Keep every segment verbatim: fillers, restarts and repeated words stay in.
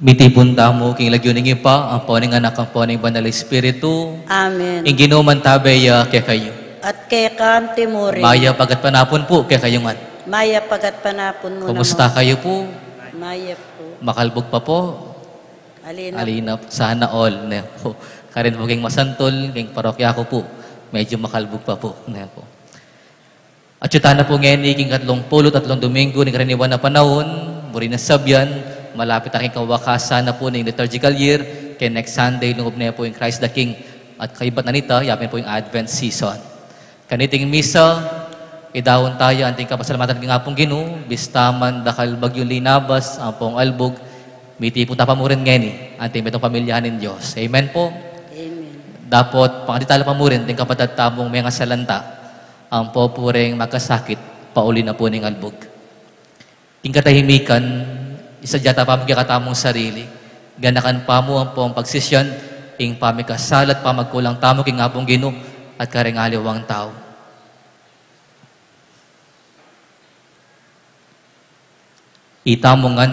Mitipun tamu king lagyu ning Ibpa, ampo ning Anak, ampo ning Banal Espiritu. Amen. Ing Ginu mantabe ya kekayu. At keka mu rin. Mayap a gatpanapun pu kekayu ngan. Mayap a gatpanapun mu naman. Kumusta kayu pu? Mayap pu. Makalbug pa pu? Alina. Alina, sana all, ne pu. Karin pu king masantul, king parokya ku pu, medyu makalbug pa pu, ne pu. Atiu tana pu ngeni king katlung pulu't atlung Domingo ning karaniwan a panaun, buri nang sabian, malapit na king kawakasan na pu ning liturgical year, keng next Sunday, lungub ne pu ing Christ the King, at kaybat na nita, yapin pu ing Advent season. Kaniting misa, idaun taya anting kapasalamatan king Apung Ginu, bista man dakal bagyung linabas, ampong albug, mitipun ta pa mu rin ngeni, anting metung pamilya ning Dios. Amen pu? Amen. Dapot, pangadi tala pa mu rin, ding kapatad tamung mengasalanta, ampo pu ring magkasakit, pauli na pu ning albug. King katahimikan, isadya ta pa mu ing kekatamung sarili, ganakan pa mu ampong pagsisian, ing pamikasala at pamagkulang tamu king Apung Ginu, at kareng aliwang tau. Itamu ngan,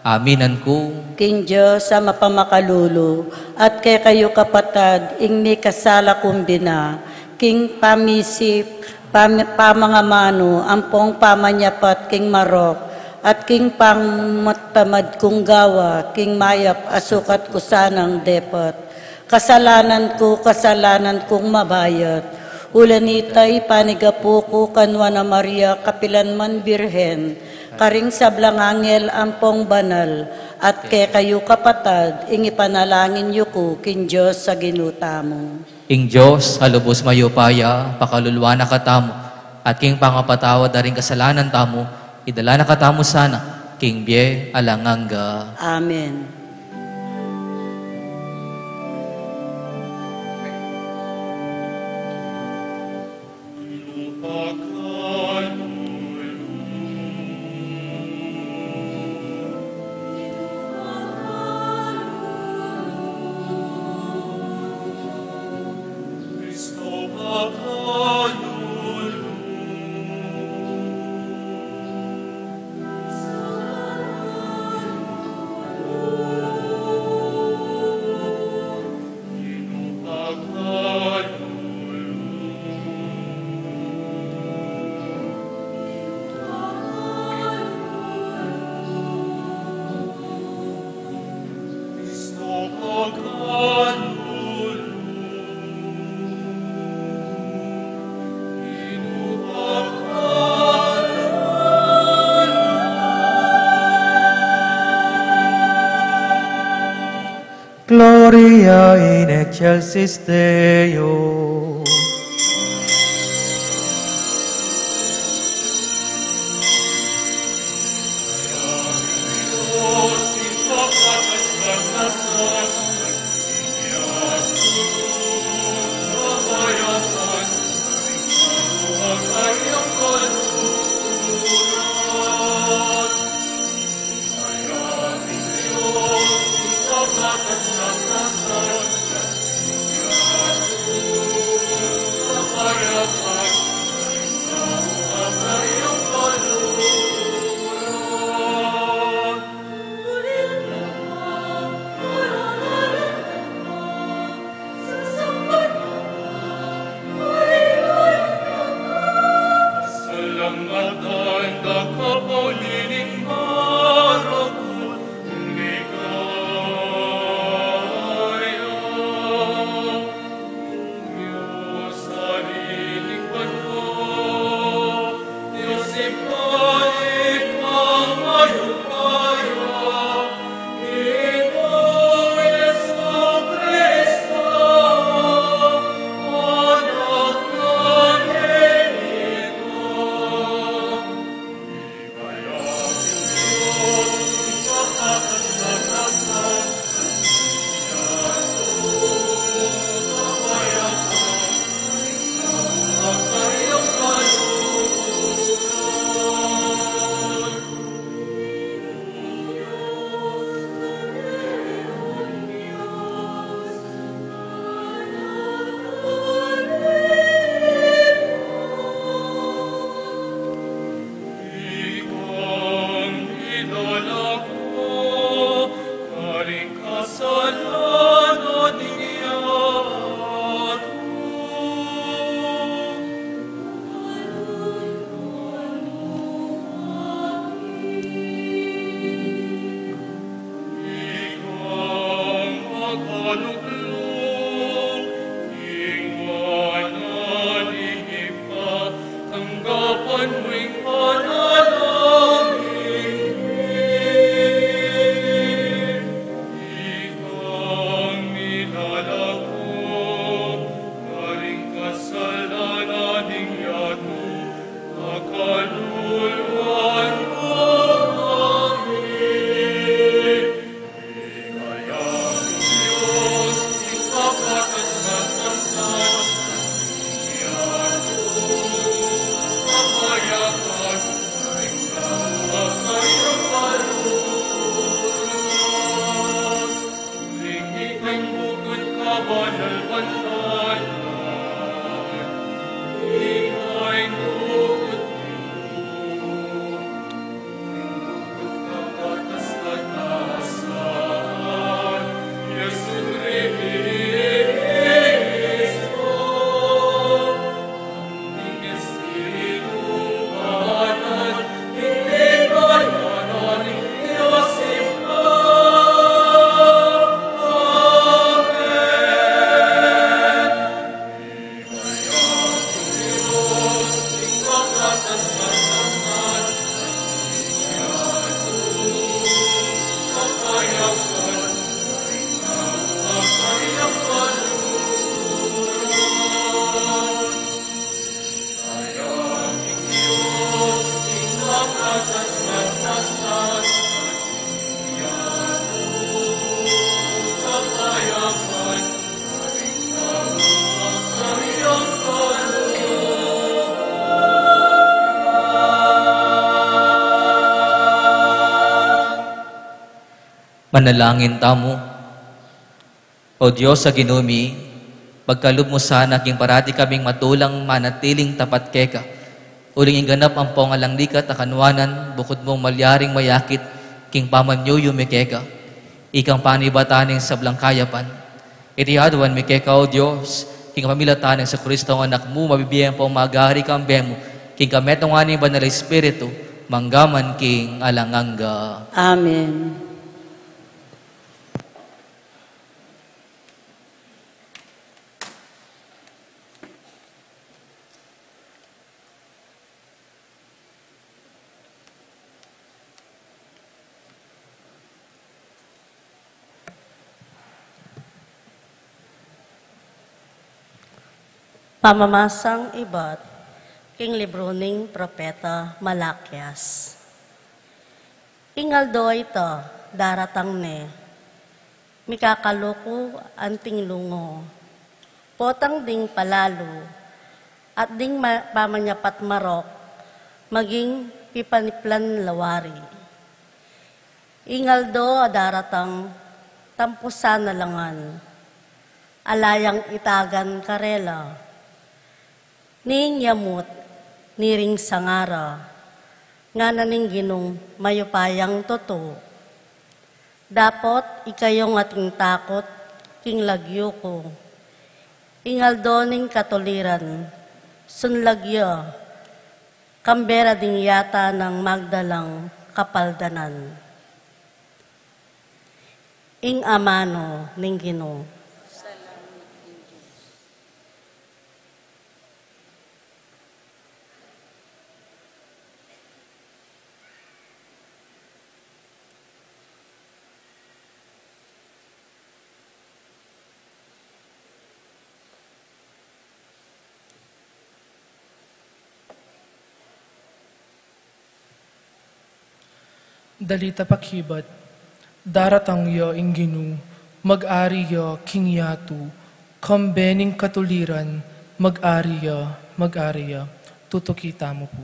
aminan ku. King Dios a mapamakalulu, at kekayu kapatad, ing mikasala kung bina, king pamisip, pam-, pamangamanu, ampong pamanyapat king marok, at king pamatamad kung gawa, king mayap a sukat ku sanang depat. Kasalanan ku, kasalanan kung mabayat. Uli na nita ipanigapu ku kang Nuan a Maria, kapilan man Birhen, karing sablang anghel ampong banal, at kekayu kapatad, ing ipanalangin yu ku king Dios a Ginu tamu. Ing Dios a lubus mayupaya, pakaluluan na katamu, at king pangapatawad da ring kasalanan tamu, idala na katamu sana king bie alang angga. Amen. Gloria in excelsis Deo. Manalangin tamu. O Dios a Ginu mi, pagkalub mu sana king parati kaming matulang manatiling tapat keka. Uling ing ganap ampong alang likat a kanuanan, bukud mung malyaring mayakit king pamanyuyu mi keka. Ikang panibatan ning sablang kayapan. Iti aduan mi keka, O Dios, king pamilatan nang Jesucristo a Anak mu, mabibie ampong magari kambe mu, king kametungan ning Banal a Espiritu, mangga man king alang angga. Amen. Pamamasang ibat king libru ning propeta Malakias. Ing aldo a ita daratang ne, mikakaluku anting lungu, potang ding palalu, at ding ma-, pamanyapat marok, maging pipaniplan lawari. Ing aldo a daratang tampusan na la ngan, ala yang itagan karela. Ning yamut, ni ring sanga ra, ngana ning Ginung mayupayang tutu. Dapot ikayong ating takut king lagyu ku. Ing aldo ning katuliran, sunlag ya, kambe ra ding yata nang magdalang kapaldanan. Ing amanu ning Ginu. Dalita pakibat, daratang ya ing Ginu, mag-ari ya king yatu, kambe ning katuliran, mag-ari ya, mag-ari ya. Tutuki tamu pu.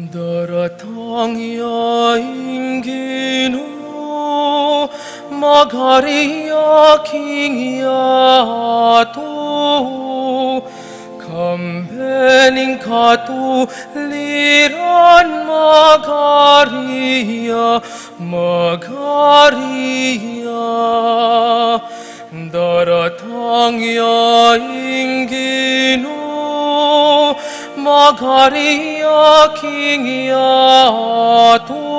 Daratang ya ing Ginu, mag-ari ya king yatu, kambe ning katuliran, mag-ari ya, mag-ari ya. Daratang ya ing Ginu, mag-ari ya king yatu,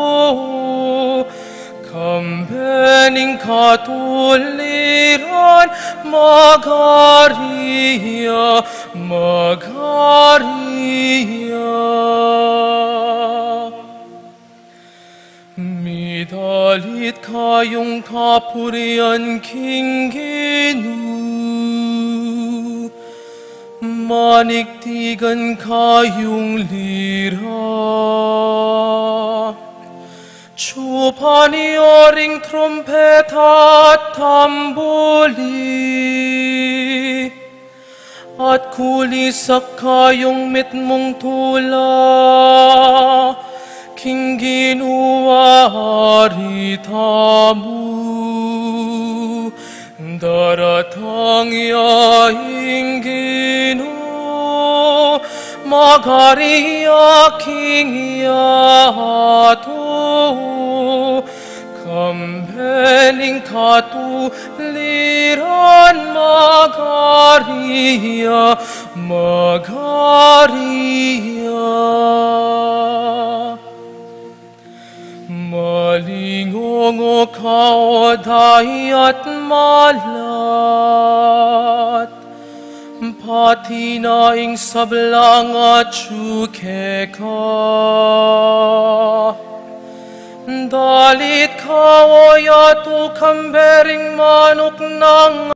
kambe ning katuliran, mag-ari ya, mag-ari ya. Midalit kayung kapurian king Ginu, manigtigan kayung lira. Tsupan yu ring trumpeta at tambuli. At kulisak kayung mitmung tula king Ginu a Ari tamu. Daratang ya ing Ginu, mag-ari ya king yatu, kambe ning katuliran, mag-ari ya, mag-ari ya. Malingongo ka, O dayi, at malat, pati na ing sablang atyu keka. Dalit ka, O yatu, kambe ring manuk nang